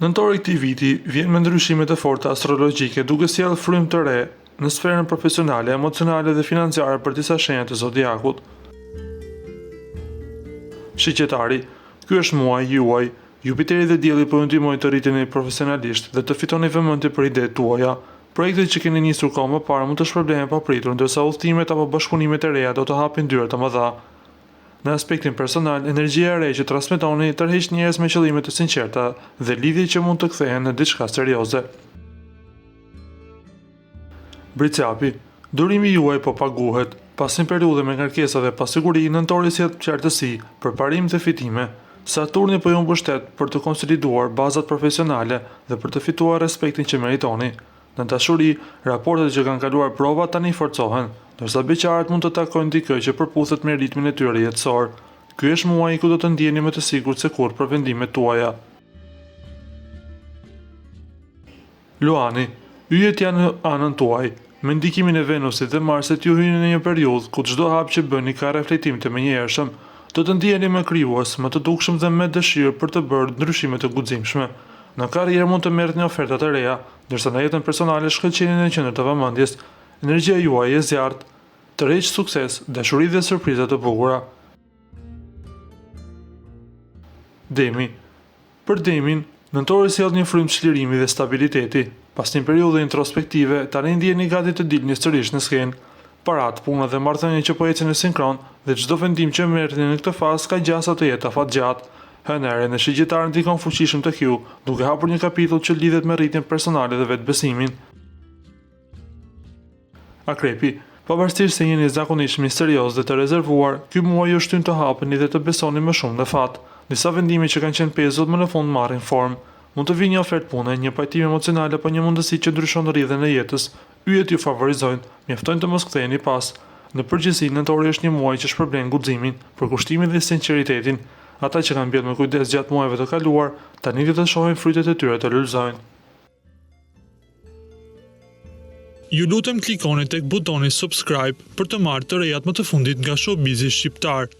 Nëntori i këtij viti vjen me ndryshime të forta astrologjike duke sjellë frymë të re në sferën profesionale, emocionale dhe financiare për disa shenja të zodiakut. Shigjetari, ky është muaji juaj. Jupiteri dhe Dielli po ju ndihmojnë të rriteni profesionalisht dhe të fitoni vëmendje për idetë tuaja. Projektet që keni nisur kohë më parë mund të shpërblehen papritur, ndërsa udhëtimet apo bashkëpunimet e reja do të hapin dyer të mëdha. Në aspektin personal, energjia e re që transmetoni tërheq njerëz me qëllime të sinqerta dhe lidhje që mund të kthehen në diçka serioze. Bricjapi, durimi juaj po paguhet. Pas një periudhe me ngarkesa dhe pasiguri, nëntori sjell qartësi, përparim dhe fitime. Saturni po ju mbështet për të konsoliduar bazat profesionale dhe për të fituar respektin që meritoni. Në dashuri, raportet që kanë kaluar prova tani forcohen, ndërsa beqarët mund të takojnë dikë që përputhet me ritmin e tyre jetësor. Ky është muaji ku do të ndiheni më të sigurt se kurrë për vendimet tuaja. Luani, yjet janë në anën tuaj. Me ndikimin e Venusit dhe Marsit ju hyni në një periudhë ku çdo hap që bëni ka reflektim të menjëhershëm. Do të ndiheni më krijues, më të dukshëm dhe me dëshirë për të bërë ndryshime të guximshme. Në karrierë mund të merrni oferta të reja, ndërsa në jetën personale shkëlqeni në qendër të vëmendjes. Energjia juaj e zjarrtë tërheq sukses, dashuri dhe surpriza të bukura. Demi Për Demin, nëntori sjell një frymë çlirimi dhe stabiliteti. Pas një periudhe introspektive, tani ndiheni gati të dilni sërish në skenë. Paratë, puna dhe marrëdhëniet që po ecin në sinkron dhe çdo vendim që merrni në këtë fazë ka gjasa të jetë afatgjatë. Hëna e re në Shigjetar ndikon fuqishëm tek ju, duke hapur një kapitull që lidhet me rritjen personale dhe vetëbesimin. Akrepi, pavarësisht se jeni zakonisht misterioz dhe të rezervuar, ky muaj ju shtyn të hapeni dhe të besoni më shumë në fat. Disa vendime që kanë qenë pezull më në fund marrin formë. Mund të vijë një ofertë pune, një pajtim emocional apo një mundësi që ndryshon rrjedhën e jetës. Yjet ju favorizojnë, mjafton të mos ktheheni pas. Në përgjithësi, nëntori është një muaj që shpërblen guximin, përkushtimin dhe sinqeritetin. Ata që kanë mbjellë me kujdes gjatë muajve të kaluar, tani do të shohin frytet e tyre të lulëzojnë. Ju lutem klikoni tek butoni subscribe për të marrë të rejat më të fundit nga showbizi shqiptar.